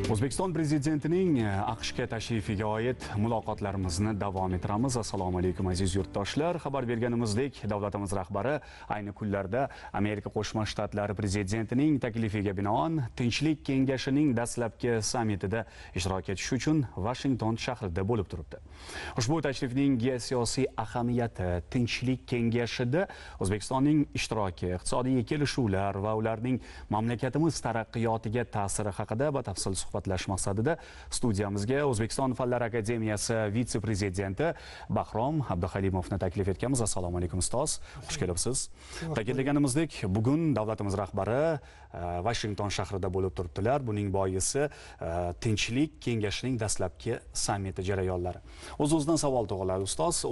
O'zbekiston prezidentining AQShga tashrifiga oid muloqotlarimizni davom ettiramiz. Assalomu alaykum aziz yurtdoshlar. Xabar berganimizdek, davlatimiz rahbari ayni kunlarda Amerika Qo'shma Shtatlari prezidentining taklifiga binoan Tinchlik kengashining dastlabki sammitida ishtirok etish uchun Washington shahrida bo'lib turibdi. Ushbu tashrifning geosiyosiy ahamiyati, Tinchlik kengashida O'zbekistonning ishtiroki, iqtisodiy kelishuvlar va ularning mamlakatimiz taraqqiyotiga ta'siri haqida batafsil suhbatlash maqsadida studiyamizga O'zbekiston Fanlar Akademiyasi vitse-prezidenti Bahrom Abduhalimovni taklif etganmiz. Assalomu alaykum ustoz, xush kelibsiz. Ta'kidlaganimizdek, bugun davlatimiz rahbari Washington shahrida bo'lib turibdilar. Buning boisi Tinchlik kengashining dastlabki sammiti jarayonlari. O'z-o'zidan savol tug'iladi ustoz.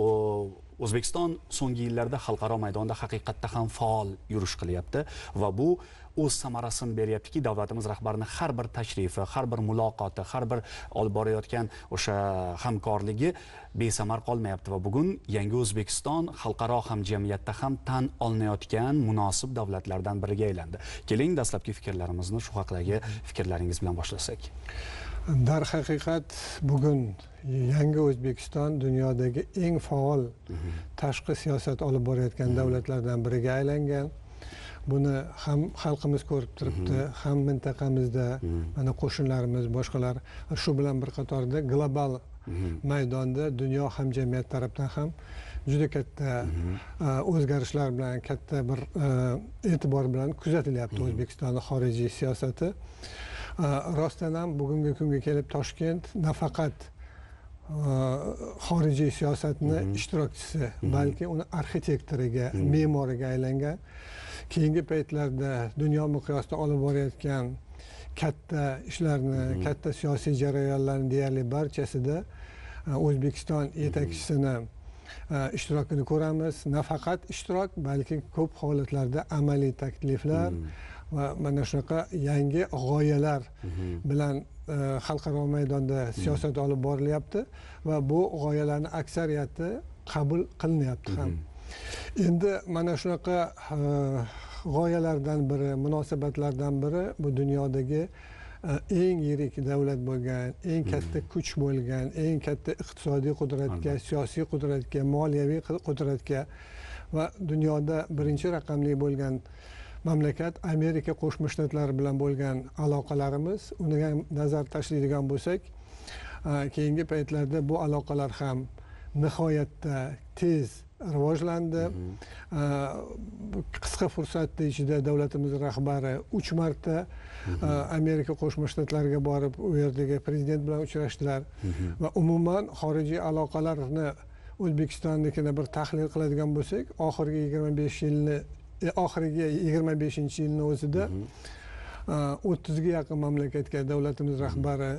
O'zbekiston so'nggi yillarda xalqaro maydonda haqiqatda ham faol yurish qilyapti va bu o'z samarasini beryaptiki, davlatimiz rahbarini har bir tashrifi, har bir muloqoti, har bir olib borayotgan o'sha hamkorligi besamar qolmayapti va bugun yangi O'zbekiston xalqaro hamjamiyatda ham tan olinayotgan munosib davlatlardan biriga aylandi. Keling, dastlabki fikrlarimizni shu haqdagi fikrlaringiz bilan boshlasak. Darhaqiqat bugun yangi O'zbekiston dunyodagi eng faol tashqi siyosat olib borayotgan davlatlardan biriga aylangan. Buni ham xalqimiz ko'rib turibdi, ham mintaqamizda mana qo'shnilarimiz, boshqalar, shu bilan bir qatorda global maydonda dunyo hamjamiyati tarafdan ham juda katta o'zgarishlar bilan, katta bir e'tibor bilan kuzatilyapti O'zbekistonning xorijiy siyosati. Rostdan ham bugungi kunga kelib Toshkent nafaqat xorijiy siyosatni ishtirokchisi, balki uni arxitektoriga, me'moriga aylangan. Keyingi paytlarda dunyo miqyosida olib borayotgan katta ishlarni, katta siyosiy jarayonlarni deyarli barchasida O'zbekiston yetakchisini ishtirokini ko'ramiz. Nafaqat ishtirok, balki ko'p holatlarda amaliy takliflar va mana shunaqa yangi g'oyalar bilan xalqaro maydonda siyosat olib borilyapti va bu g'oyalarning aksariyati qabul qilinyapti ham. Endi mana shunaqa g'oyalardan biri, munosabatlardan biri bu dunyodagi eng yirik davlat bo'lgan, eng katta kuch bo'lgan, eng katta iqtisodiy qudratga, siyosiy qudratga, moliyaviy qudratga va dunyoda birinchi raqamli bo'lgan mamlakat Amerika Qo'shma Shtatlari bilan bo'lgan aloqalarimiz. Unga nazar tashlaydigan bo'lsak, keyingi paytlarda bu aloqalar ham nihoyatda tez rivojlandi. Qisqa fursatda ichida davlatimiz rahbari 3 marta Amerika Qo'shma Shtatlariga borib, u yerdagi prezident bilan uchrashdilar va umuman xorijiy aloqalarni O'zbekistonnikini bir tahlil qiladigan bo'lsak, oxirgi 25 yilni, oxirgi 25-yilni o'zida 30 ga yaqin mamlakatga davlatimiz rahbari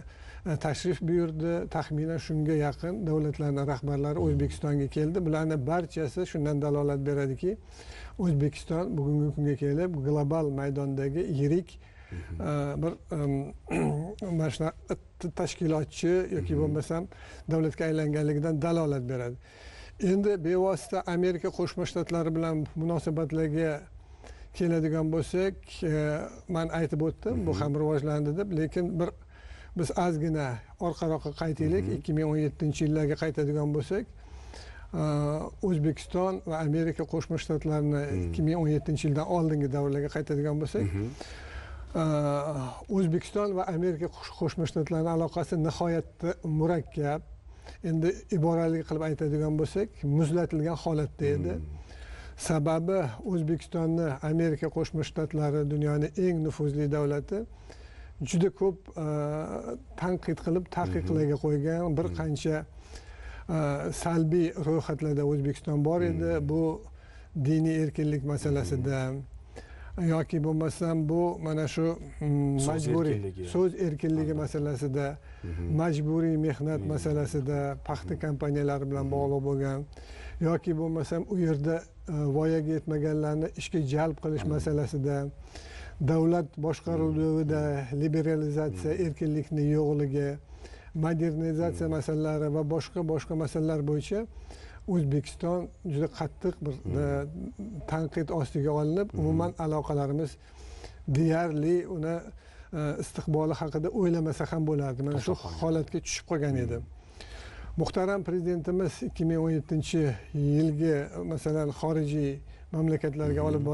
tashrif buyurdi. Taxminan shunga yaqin davlatlarning rahbarlari O'zbekistonga keldi. Bularning barchasi shundan dalolat beradiki, O'zbekiston bugungi kunga kelib global maydondagi yirik bir mana shunaqa tashkilotchi yoki bo'lmasam davlatga aylanganligidan dalolat beradi. Endi bevosita Amerika Qo'shma Shtatlari bilan munosabatlarga keladigan bo'lsak, men aytib o'tdim, bu ham rivojlandi deb, lekin bir biz ozgina orqaroqqa qaytaylik. 2017-yillarga qaytadigan bo'lsak, O'zbekiston va Amerika Qo'shma Shtatlarini 2017-yildan oldingi davrlarga qaytadigan bo'lsak, O'zbekiston va Amerika Qo'shma Shtatlarining aloqasi nihoyatda murakkab, endi iborali qilib aytadigan bo'lsak, muzlatilgan holatda edi. Sababi O'zbekistonni Amerika Qo'shma Shtatlari dunyoning eng nufuzli davlati juda ko'p tanqid qilib, taqiqlarga qo'ygan, bir qancha salbiy ro'yxatlarda O'zbekiston bor edi. Bu diniy erkinlik masalasida yoki bo'lmasam bu mana shu majburiy so'z erkinligi masalasida, majburiy mehnat masalasida, paxta kompaniyalari bilan bog'liq bo'lgan yoki bo'lmasam u yerda voyaga yetmaganlarni ishga jalb qilish masalasida, davlat boshqaruvida liberalizatsiya, erkinlikning yo'qligi, modernizatsiya masalalari va boshqa masalalar bo'yicha O'zbekiston juda qattiq bir tanqid ostiga olinib, umuman aloqalarimiz deyarli uni istiqboli haqida o'ylamasa ham bo'lardi. Mana shu holatga tushib qolgan edi. Muhtaram prezidentimiz 2017-yilgi masalan xorijiy mamlakatlarga olib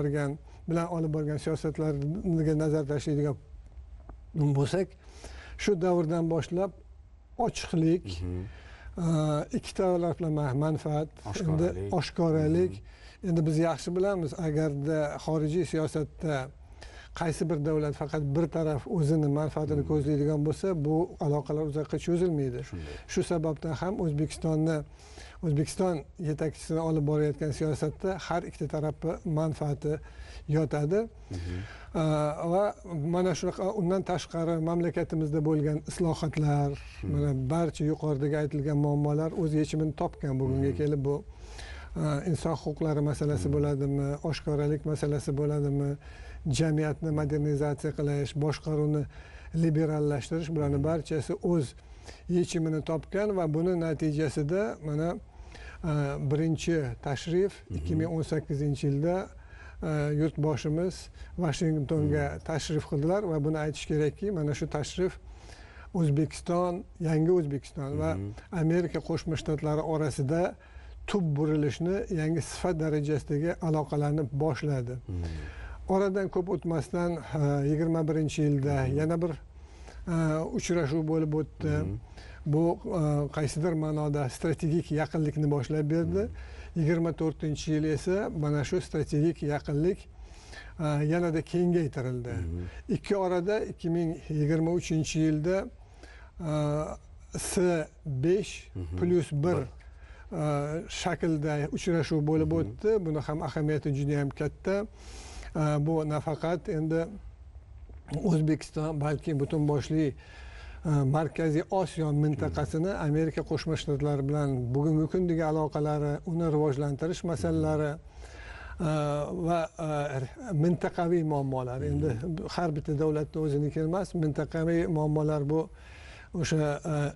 borgan siyosatlarga nazar tashlaydigan bo'lsak, shu davrdan boshlab ochiqlik, ikki taraflama manfaat, endi oshkoralik. Endi biz yaxshi bilamiz, agarda xorijiy siyosatda qaysi bir davlat faqat bir taraf o'zini manfaatini ko'zlaydigan bo'lsa, bu aloqalar uzoqqa cho'zilmaydi. Shu sababdan ham O'zbekiston yetakchisini olib borayotgan siyosatda har ikkita tarafni manfaati yotadi. Va mana shunaqa, undan tashqari mamlakatimizda bo'lgan islohotlar, mana barcha yuqoridagi aytilgan muammolar o'z yechimini topgan. Bugunga kelib bu inson huquqlari masalasi bo'ladimi, oshkoralik masalasi bo'ladimi, jamiyatni modernizatsiya qilish, boshqaruvni liberallashtirish, bularning barchasi o'z yechimini topgan va buni natijasida mana birinchi tashrif 2018-yilda yurtboshimiz Vashingtonga tashrif qildilar va buni aytish kerakki, mana shu tashrif O'zbekiston, yangi O'zbekiston va Amerika Qo'shma Shtatlari orasida tub burilishni, yangi sifat darajasidagi aloqalarni boshladi. Oradan ko'p o'tmasdan 21-yilda yana bir uchrashuv bo'lib o'tdi. Bu qaysidir ma'noda strategik yaqinlikni boshlab berdi. 24-yil esa mana shu strategik yaqinlik yanada kengaytirildi. Ikki orada 2023-yilda S5+1 shaklda uchrashuv bo'lib o'tdi. Buni ham ahamiyati juda ham katta. Bu nafaqat endi O'zbekiston, balki butun boshli Markaziy Osiyo mintaqasini Amerika Qo'shma Shtatlari bilan bugungi kundagi aloqalari, uni rivojlantirish masalalari va mintaqaviy muammolar. Endi har bitta davlatda o'ziniki emas, mintaqaviy muammolar bu o'sha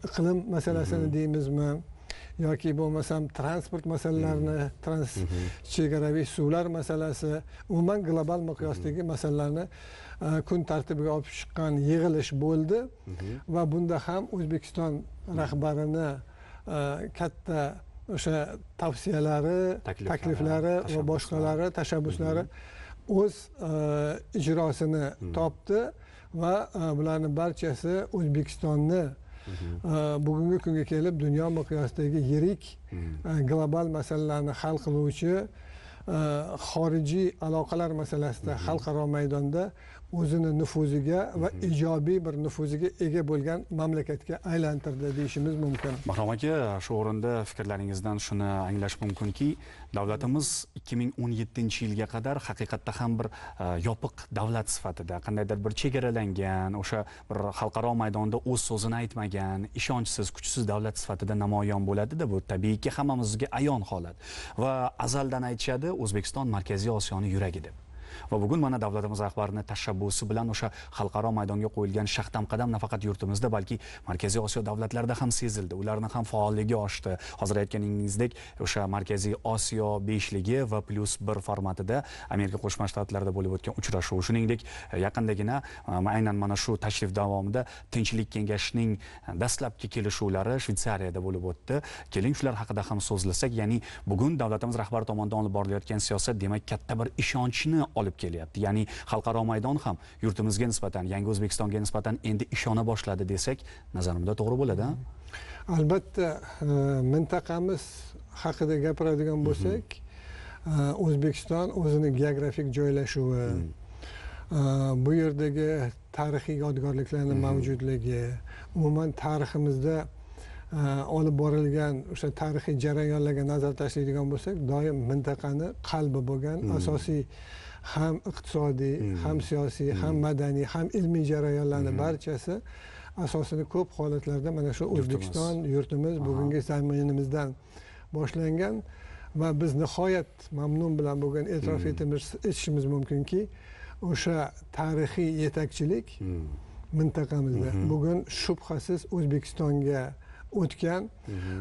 iqlim masalasini deymizmi yoki bo'lmasam transport masalalarini, trans chegaraviy suvlar masalasi, umuman global miqyosdagi masalalarni kun tartibiga olib chiqqan yig'ilish bo'ldi va bunda ham O'zbekiston rahbarini katta o'sha tavsiyalari, takliflari va boshqalari, tashabbuslari o'z ijrosini topdi va bularning barchasi O'zbekistonni bugungi kunga kelib dunyo miqyosidagi yirik global masalalarni hal qiluvchi xorijiy aloqalar masalasida xalqaro maydonda o'zini nufuziga va ijobiy bir nufuziga ega bo'lgan mamlakatga aylantirdi deyishimiz mumkin. Bahrom aka, shu o'rinda fikrlaringizdan shuni anglash mumkinki, davlatimiz 2017-yilga qadar haqiqatda ham bir yopiq davlat sifatida, qandaydir bir chegaralangan, o'sha bir xalqaro maydonda o'z so'zini aytmagan, ishonchsiz, kuchsiz davlat sifatida namoyon bo'ladi-da. Bu tabiiyki hammamizga ayon holat. Va azaldan aytishadi, O'zbekiston Markaziy Osiyoning yuragi deb. Va bugun mana davlatimiz rahbarining tashabbusi bilan o'sha xalqaro maydonga qo'yilgan shaxtam qadam nafaqat yurtimizda, balki Markaziy Osiyo davlatlarida ham sezildi. Ularning ham faolligi oshdi. Hozir aytganingizdek, o'sha Markaziy Osiyo beshligi va +1 formatida Amerika Qo'shma Shtatlarida bo'lib o'tgan uchrashuv, shuningdek, yaqindagina aynan mana shu tashrif davomida Tinchlik kengashining dastlabki kelishuvlari Shvetsariyada bo'lib o'tdi. Keling, shular haqida ham so'zlasak, ya'ni bugun davlatimiz rahbari tomonidan olib borilayotgan siyosat demak katta bir ishonchni olib kelyapti. Ya'ni xalqaro maydon ham yurtimizga nisbatan, yangi O'zbekistonga nisbatan endi ishona boshladi desak, nazarimda to'g'ri bo'ladi, ha? Albatta, mintaqamiz haqida gapiradigan bo'lsak, O'zbekiston o'zini geografik joylashuvi, bu yerdagi tarixiy yodgorliklarning mavjudligi, umuman tariximizda olib borilgan o'sha tarixiy jarayonlarga nazar tashlaydigan bo'lsak, doim mintaqani qalbi bo'lgan asosiy ham iqtisodiy, ham siyosiy, ham madaniy, ham ilmiy jarayonlarning barchasi asosini ko'p holatlarda mana shu O'zbekiston yurtimiz bugungi zaminimizdan boshlangan va biz nihoyat mamnun bilan bugun e'tirof etishimiz mumkinki, o'sha tarixiy yetakchilik mintaqamizda bugun shubhasiz O'zbekistonga o'tgan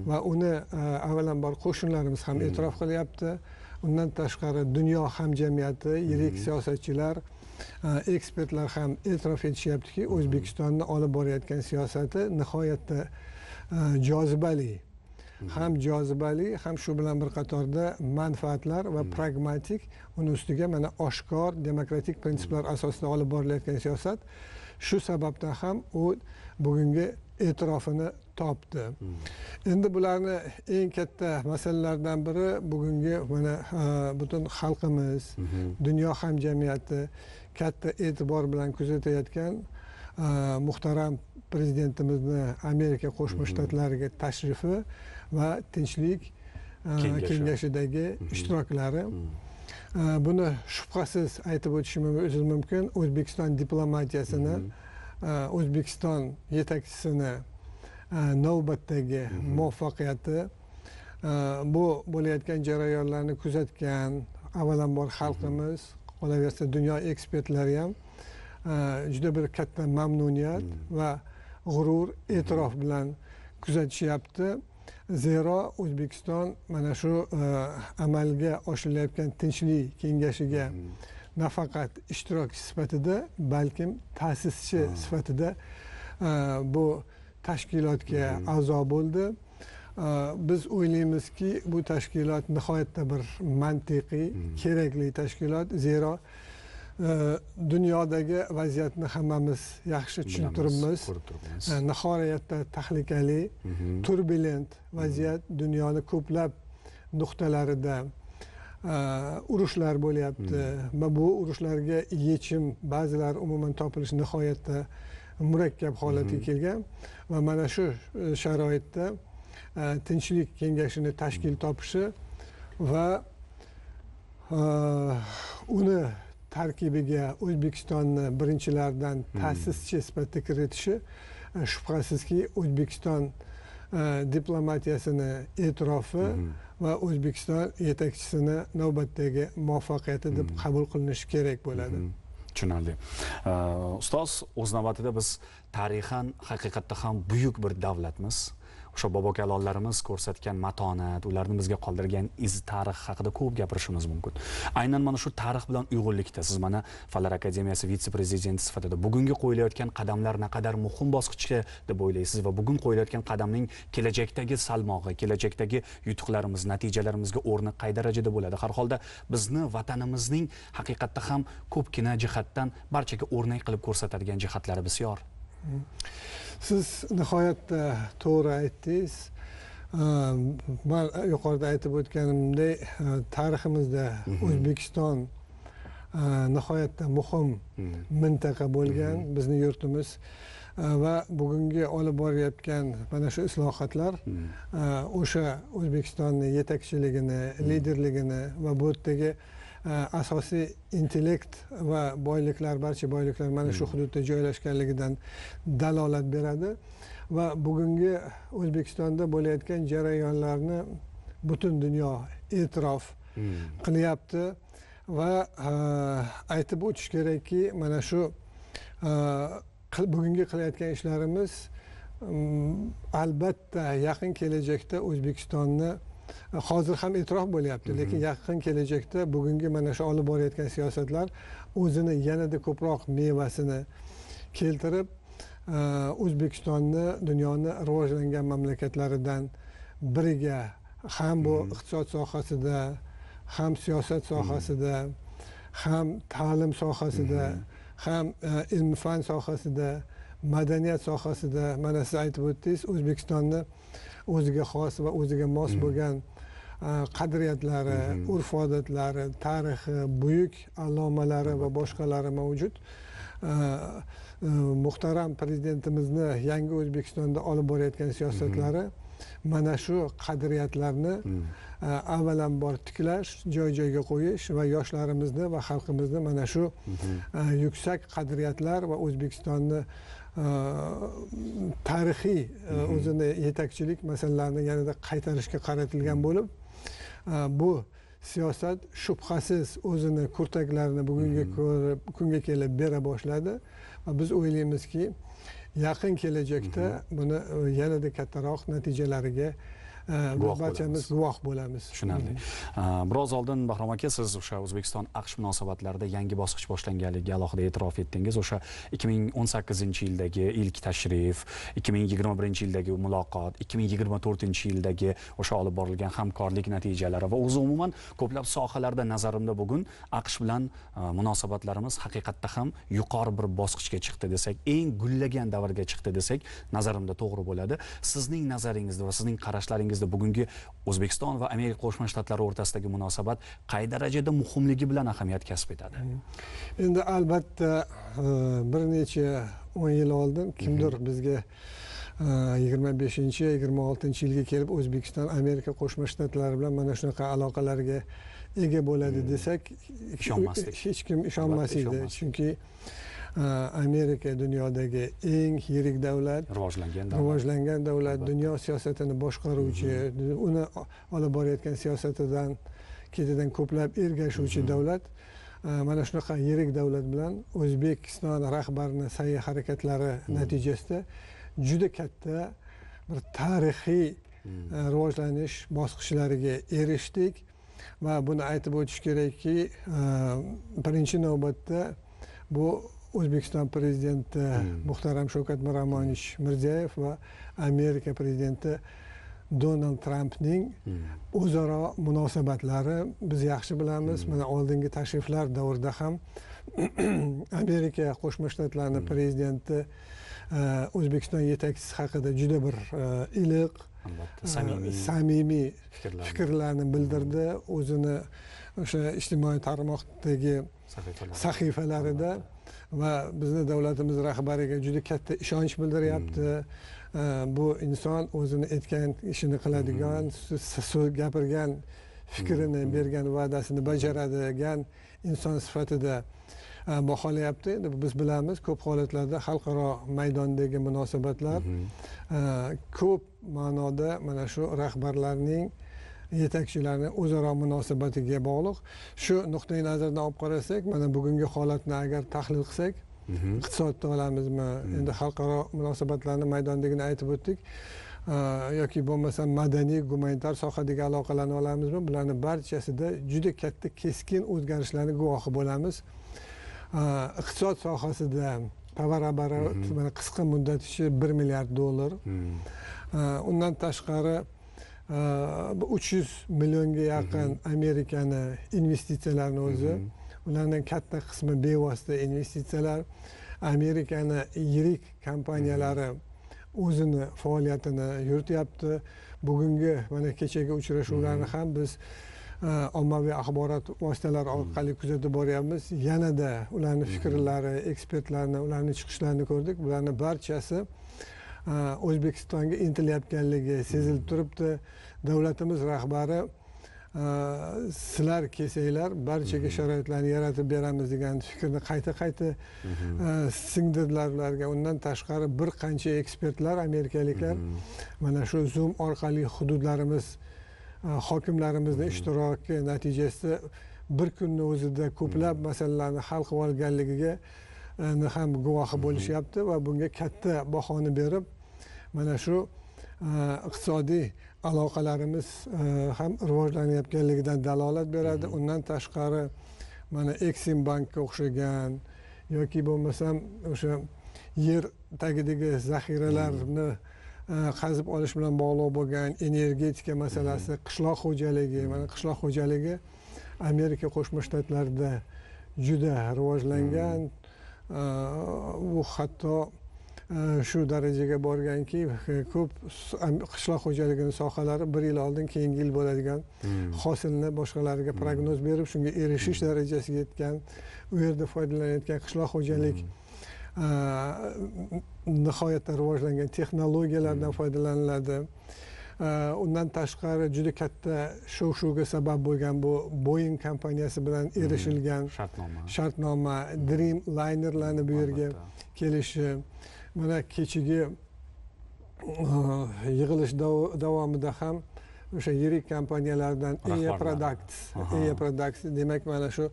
va uni avvalambor qo'shnilarimiz ham e'tirof qilyapti. Undan tashqari dunyo hamjamiyati, yirik siyosatchilar, Ekspertlar ham e'tirof etishyaptiki, O'zbekistonni olib borayotgan siyosati nihoyatda jozibali. Ham jozibali, ham shu bilan bir qatorda manfaatlar va pragmatik, uni ustiga mana oshkor demokratik prinsiplar asosida olib borilayotgan siyosat. Shu sababdan ham u bugungi e'tirofini topdi. Endi bularni eng katta masalalardan biri bugungi mana butun xalqimiz, dunyo hamjamiyati katta e'tibor bilan kuzatayotgan muhtaram prezidentimizni Amerika Qo'shma Shtatlariga tashrifi va tinchlik kengashidagi ishtiroklari. Buni shubhasiz aytib o'tishimiz mumkin, O'zbekiston diplomatiyasini, O'zbekiston yetakchisini navbatdagi muvaffaqiyati. Bu bo'layotgan jarayonlarni kuzatgan avvalambor xalqimiz, qolaversa dunyo ekspertlari ham juda bir katta mamnuniyat va g'urur, e'tirof bilan kuzatishyapti. Zero O'zbekiston mana shu amalga oshirilayotgan tinchlik kengashiga nafaqat ishtirokchi sifatida, balkim ta'sischi sifatida bu tashkilotga a'zo bo'ldi. Biz o'ylaymizki, bu tashkilot nihoyatda bir mantiqiy, kerakli tashkilot. Zero dunyodagi vaziyatni hammamiz yaxshi tushunib turibmiz. Nihoyatda tahlikali, turbulent vaziyat, dunyoni ko'plab nuqtalarida urushlar bo'lyapti va bu urushlarga yechim ba'zilar umuman topilishi nihoyatda murakkab holatga kelgan va mana shu sharoitda tinchlik kengashini tashkil topishi va uni tarkibiga O'zbekistonni birinchilardan ta'sischi sifatida kiritishi shubhasizki O'zbekiston diplomatiyasini e'tirofi va O'zbekiston yetakchisini navbatdagi muvaffaqiyati deb qabul qilinishi kerak bo'ladi. Tushunarli. Ustoz, o'z navbatida biz tarixan haqiqatda ham buyuk bir davlatmiz. O'sha bobo kalonlarimiz ko'rsatgan matonat, ularni bizga qoldirgan iz tarix haqida ko'p gapirishimiz mumkin. Aynan mana shu tarix bilan uyg'unlikda siz mana Fanlar akademiyasi vitse-prezidenti sifatida bugungi qo'yilayotgan qadamlar naqadar muhim bosqichga deb o'ylaysiz va bugun qo'yilayotgan qadamning kelajakdagi salmog'i, kelajakdagi yutuqlarimiz, natijalarimizga o'rni qay darajada bo'ladi? Har holda bizni vatanimizning haqiqatda ham ko'pgina jihatdan barchaga o'rnak qilib ko'rsatadigan jihatlari bisyor. Siz nihoyatda to'g'ri aytdingiz. Men yuqorida aytib o'tganimdek, tariximizda O'zbekiston nihoyatda muhim mintaqa bo'lgan, bizni yurtimiz va bugungi olib borayotgan mana shu islohotlar o'sha O'zbekistonni yetakchiligini, liderligini va bu yerdagi asosiy intellekt va boyliklar, barcha boyliklar mana shu hududda joylashganligidan dalolat beradi va bugungi O'zbekistonda bo'layotgan jarayonlarni butun dunyo e'tirof qilyapti va aytib o'tish kerakki, mana shu bugungi qilayotgan ishlarimiz albatta yaqin kelajakda O'zbekistonni hozir ham e'tirof bo'lyapti, lekin yaqin kelajakda bugungi mana shu olib borayotgan siyosatlar o'zini yanada ko'proq mevasini keltirib, O'zbekistonni dunyoni rivojlangan mamlakatlaridan biriga ham bu iqtisod sohasida, ham siyosat sohasida, ham ta'lim sohasida, ham ilm fan sohasida, madaniyat sohasida, mana siz aytib o'tdingiz, O'zbekistonni o'ziga xos va o'ziga mos bo'lgan qadriyatlari, urf-odatlari, tarixi, buyuk allomalari va boshqalari mavjud. Muhtaram prezidentimizni yangi O'zbekistonda olib borayotgan siyosatlari mana shu qadriyatlarni avvalambor tiklash, joy-joyga qo'yish va yoshlarimizni va xalqimizni mana shu yuksak qadriyatlar va O'zbekistonni tarixiy o'zini yetakchilik masalalarini yanada qaytarishga qaratilgan bo'lib, bu siyosat shubhasiz o'zini kurtaklarini bugungi kunga kelib bera boshladi va biz o'ylaymizki, yaqin kelajakda buni yanada kattaroq natijalariga barchamiz guvoh bo'lamiz. Tushunarli. Biroz oldin Bahrom aka, siz o'sha O'zbekiston AQSh munosabatlarida yangi bosqich boshlanganligiga alohida e'tirof etdingiz. O'sha 2018-yildagi ilk tashrif, 2021-yildagi muloqot, 2024-yildagi o'sha olib borilgan hamkorlik natijalari va o'zi umuman ko'plab sohalarda nazarimda bugun AQSh bilan munosabatlarimiz haqiqatda ham yuqori bir bosqichga chiqdi desak, eng gullagan davrga chiqdi desak, nazarimda to'g'ri bo'ladi. Sizning nazaringizda va sizning qarashlaringizda bugungi O'zbekiston va Amerika Qo'shma Shtatlari o'rtasidagi munosabat qay darajada muhimligi bilan ahamiyat kasb etadi? Endi albatta bir necha 10 yil oldin kimdir bizga 25-26-yilga kelib O'zbekiston Amerika Qo'shma Shtatlari bilan mana shunaqa aloqalarga ega bo'ladi desak, ishonmasdik. Hech kim ishonmas edi. Chunki Amerika dunyodagi eng yirik davlat, rivojlangan davlat, dunyo siyosatini boshqaruvchi, uni olib borayotgan siyosatidan ketidan ko'plab ergashuvchi davlat. Mana shunaqa yirik davlat bilan O'zbekiston rahbarini sa'y harakatlari natijasida juda katta bir tarixiy rivojlanish bosqichlariga erishdik va buni aytib o'tish kerakki, birinchi navbatda bu O'zbekiston prezidenti muhtaram Shavkat Miromonovich Mirziyoyev va Amerika prezidenti Donald Trampning o'zaro munosabatlari biz yaxshi bilamiz. Mana oldingi tashriflar davrida ham Amerika Qo'shma Shtatlarining prezidenti O'zbekiston yetakchisi haqida juda bir iliq, samimiy fikrlarni bildirdi. O'zini o'sha ijtimoiy tarmoqdagi sahifalarida va bizni davlatimiz rahbariga juda katta ishonch bildiryapti. Bu inson o'zini aytgan ishini qiladigan, so'z gapirgan fikrini, bergan va'dasini bajaradigan inson sifatida baholayapti. Endi biz bilamiz, ko'p holatlarda xalqaro maydondagi munosabatlar ko'p ma'noda mana shu rahbarlarning, yetakchilarning o'zaro munosabatiga bog'liq. Shu nuqtai nazardan olib qarasak, mana bugungi holatni agar tahlil qilsak, iqtisodni olamizmi, endi xalqaro munosabatlarni maydondigini aytib o'tdik, yoki bo'lmasa madaniy gumanitar sohadagi aloqalarni olamizmi, bularni barchasida juda katta keskin o'zgarishlarni guvohi bo'lamiz. Iqtisod sohasida tovar оборот mana qisqa muddat ichida $1 milliard, undan tashqari 300 millionga yaqin Amerikani investitsiyalarini o'zi, ularning katta qismi bevosita investitsiyalar. Amerikani yirik kompaniyalari o'zini faoliyatini yurityapti. Bugungi mana kechagi uchrashuvlarni ham biz ommaviy axborot vositalari orqali kuzatib boryapmiz. Yanada ularni fikrlari, ekspertlarni, ularni chiqishlarini ko'rdik. Bularni barchasi O'zbekistonga intilayotganligi sezilib turibdi. Davlatimiz rahbari sizlar kelsanglar barchaga sharoitlarni yaratib beramiz degan fikrni qayta-qayta singdirdilar ularga. Undan tashqari bir qancha ekspertlar, amerikaliklar mana shu Zoom orqali hududlarimiz, hokimlarimizni ishtiroki natijasida bir kunni o'zida ko'plab masalalarni hal qilib olganligiga ham guvohi bo'lishyapti va bunga katta bahoni berib, mana shu iqtisodiy aloqalarimiz ham rivojlanayotganligidan dalolat beradi. Undan tashqari mana Exim bankka o'xshagan yoki bo'lmasam o'sha yer tagidagi zaxiralarni qazib olish bilan bog'liq bo'lgan energetika masalasi, qishloq xo'jaligi, mana qishloq xo'jaligi Amerika Qo'shma Shtatlarida juda rivojlangan. Bu hatto shu darajaga borganki, ko'p qishloq xo'jaligini sohalari bir yil oldin keyingi yil bo'ladigan hosilni boshqalarga prognoz berib, shunga erishish darajasiga yetgan. U yerda foydalanayotgan qishloq xo'jalik nihoyatda rivojlangan texnologiyalardan foydalaniladi. Undan tashqari juda katta shov-shuvga sabab bo'lgan bu Boeing kompaniyasi bilan erishilgan shartnoma, Dream linerlarni bu yerga kelishi, mana kechagi yig'ilish davomida ham o'sha yirik kompaniyalardan Air Products, demak mana shu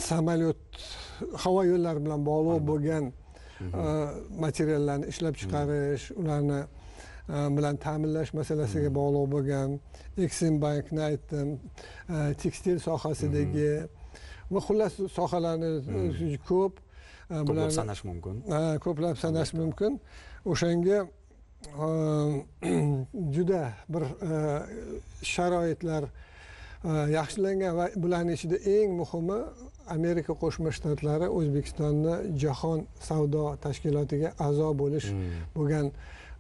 samolyot, havo yo'llari bilan bog'liq bo'lgan materiallarni ishlab chiqarish, ularni bilan ta'minlash masalasiga bog'liq bo'lgan Exim bankni aytdim, tekstil sohasidagi va xullas sohalarni ko'p ko'plab sanash mumkin. Ko'plab sanash mumkin. O'shanga juda bir sharoitlar yaxshilangan va bularning ichida eng muhimi Amerika Qo'shma Shtatlari O'zbekistonni Jahon savdo tashkilotiga a'zo bo'lish bo'lgan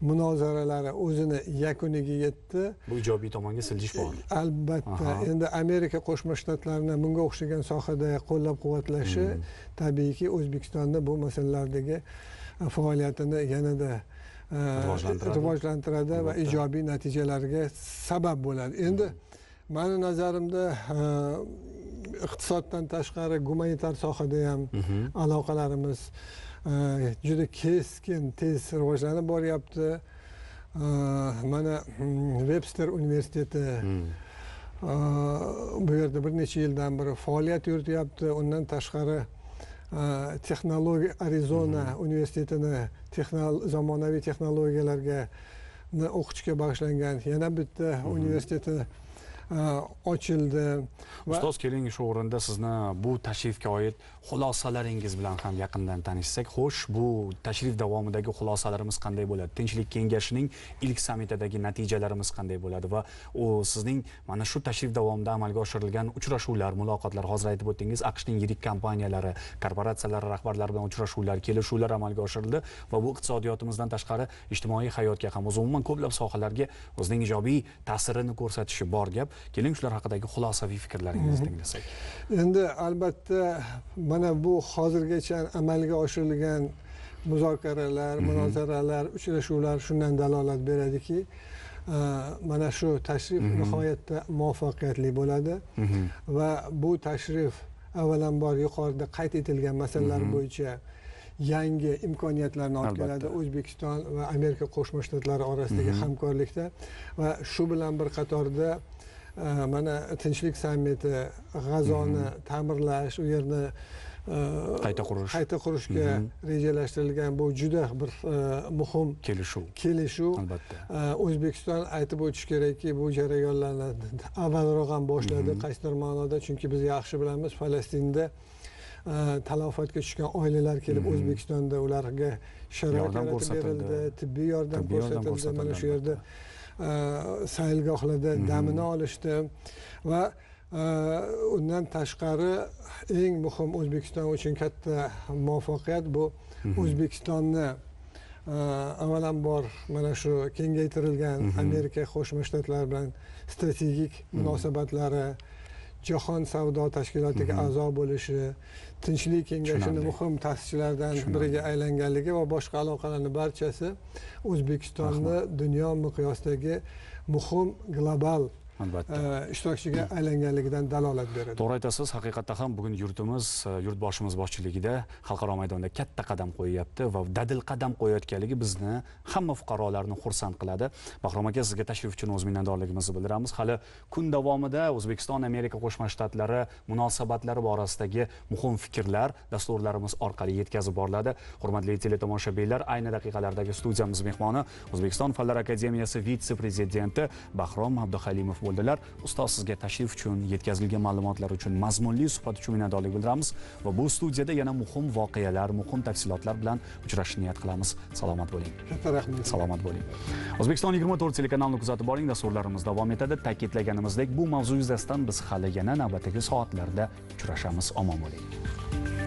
munozaralari o'zini yakuniga yetdi. Bu ijobiy tomonga siljish bor. Albatta. Endi Amerika Qo'shma Shtatlarini bunga o'xshagan sohada qo'llab-quvvatlashi tabiiyki O'zbekistonni bu masalalardagi faoliyatini yanada rivojlantiradi va ijobiy natijalarga sabab bo'ladi. Endi meni nazarimda iqtisoddan tashqari gumanitar sohada ham aloqalarimiz juda keskin, tez rivojlanib boryapti. Mana Webster universiteti bu yerda bir necha yildan beri faoliyat yurityapti. Undan tashqari texnologiya Arizona universitetini zamonaviy texnologiyalarga o'qitishga bag'ishlangan yana bitta universiteti ochildi. Ustoz, keling shu o'rinda sizni bu tashrifga oid xulosalaringiz bilan ham yaqindan tanishsak. Xo'sh, bu tashrif davomidagi xulosalarimiz qanday bo'ladi? Tinchlik kengashining ilk sammitidagi natijalarimiz qanday bo'ladi va u sizning mana shu tashrif davomida amalga oshirilgan uchrashuvlar, muloqotlar, hozir aytib o'tdingiz, AQShning yirik kompaniyalari, korporatsiyalari rahbarlari bilan uchrashuvlar, kelishuvlar amalga oshirildi va bu iqtisodiyotimizdan tashqari ijtimoiy hayotga ham, umuman ko'plab sohalarga o'zining ijobiy ta'sirini ko'rsatishi bor gap. Keling shular haqidagi xulosaviy fikrlaringizni tinglasak. Endi albatta mana bu hozirgacha amalga oshirilgan muzokaralar, munozaralar, uchrashuvlar shundan dalolat beradiki, mana shu tashrif nihoyatda muvaffaqiyatli bo'ladi va bu tashrif avvalambor yuqorida qayd etilgan masalalar bo'yicha yangi imkoniyatlarni olib keladi O'zbekiston va Amerika Qo'shma Shtatlari orasidagi hamkorlikda va shu bilan bir qatorda mana tinchlik sammiti, G'azoni ta'mirlash, u yerni qayta qurishga rejalashtirilgan bu juda bir muhim kelishuv. Albatta. O'zbekiston, aytib o'tish kerakki, bu jarayonlarni avvalroq ham boshladi qaysidir ma'noda, chunki biz yaxshi bilamiz, Falastinda talofatga tushgan oilalar kelib O'zbekistonda ularga sharoit yaratib berildi, tibbiy yordam ko'rsatildi, mana shu yerda saylgohlarda damini olishdi va undan tashqari eng muhim O'zbekiston uchun katta muvaffaqiyat bu O'zbekistonni avvalambor mana shu kengaytirilgan Amerika Qo'shma Shtatlari bilan strategik munosabatlari, Jahon savdo tashkilotiga a'zo bo'lishi, tinchlik kengashini muhim ta'sischilaridan biriga aylanganligi va boshqa aloqalarning barchasi O'zbekistonni dunyo miqyosidagi muhim global ishtirokchiga aylanganligidan dalolat beradi. To'g'ri aytasiz, haqiqatda ham bugun yurtimiz, yurtboshimiz boshchiligida xalqaro maydonda katta qadam qo'yyapti va dadil qadam qo'yayotganligi bizni, hamma fuqarolarni xursand qiladi. Bahrom aka, sizga tashrif uchun o'z minnatdorligimizni bildiramiz. Hali kun davomida O'zbekiston Amerika Qo'shma Shtatlari munosabatlari borasidagi muhim fikrlar dasturlarimiz orqali yetkazib boriladi. Hurmatli teletomoshabinlar, ayni daqiqalardagi studiyamiz mehmoni O'zbekiston Fanlar Akademiyasi vitse-prezidenti Bahrom Abduhalimov bo'ldilar. Ustoz, sizga tashrif uchun, yetkazilgan ma'lumotlar uchun, mazmunli suhbat uchun minnatdorlik bildiramiz va bu studiyada yana muhim voqealar, muhim tafsilotlar bilan uchrashishni niyat qilamiz. Salomat bo'ling. Katta rahmat. Salomat bo'ling. O'zbekiston 24 telekanalini kuzatib boring, dasturlarimiz davom etadi. Ta'kidlaganimizdek, bu mavzu yuzasidan biz hali yana navbatdagi soatlarda uchrashamiz. Omon bo'ling.